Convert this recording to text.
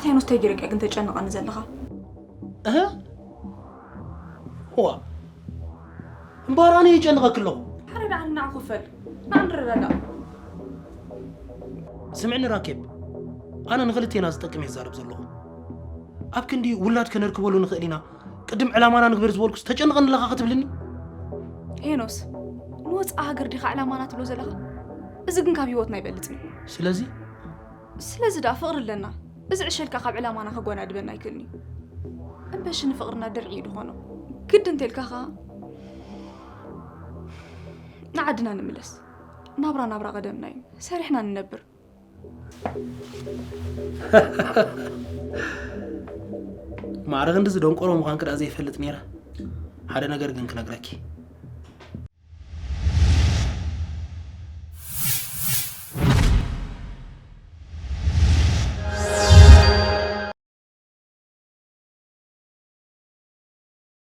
እንታይ ኖስ ተጊረካ ግን ተጨንቐኒ ዘለኻ? እህ ዋ እምበኣር ኣነ ይጨንቐኪ ኣለኹ። ሓረዳ ንዓኹ ፈል ንዓንረዳዳ። ስምዕኒ ራኬብ፣ ኣነ ንኽልቴና ዝጠቅም እየ ዝዛረብ ዘለኹ። ኣብ ክንዲ ውላድ ከነርክበሉ ንኽእል ኢና፣ ቅድም ዕላማና ንግበር ዝበልኩስ ተጨንቐኒ ኣለኻ ክትብልኒ? ሄኖስ፣ ንወፃኢ ሃገር ዲኻ ዕላማና ትብሎ ዘለኻ? እዚ ግን ካብ ህይወትና ይበልፅ እዩ። ስለዚ ስለዚ ደኣ ፍቕሪ ኣለና። እዚ ዕሸልካ ካብ ዕላማና ከጓናድበና ኣይክእልን እዩ። እምበሺ ንፍቕርና ድርዒ እዩ ዝኾኖ። ግዲ እንተልካ ኸዓ ንዓድና ንምለስ። ናብራ ናብራ ቀደምና እዩ። ሰሪሕና ንነብር። ማዕረ ክንዲ ዝደንቆሮ ምዃንኪ ደኣ ዘይፈልጥ ነይረ። ሓደ ነገር ግን ክነግረኪ።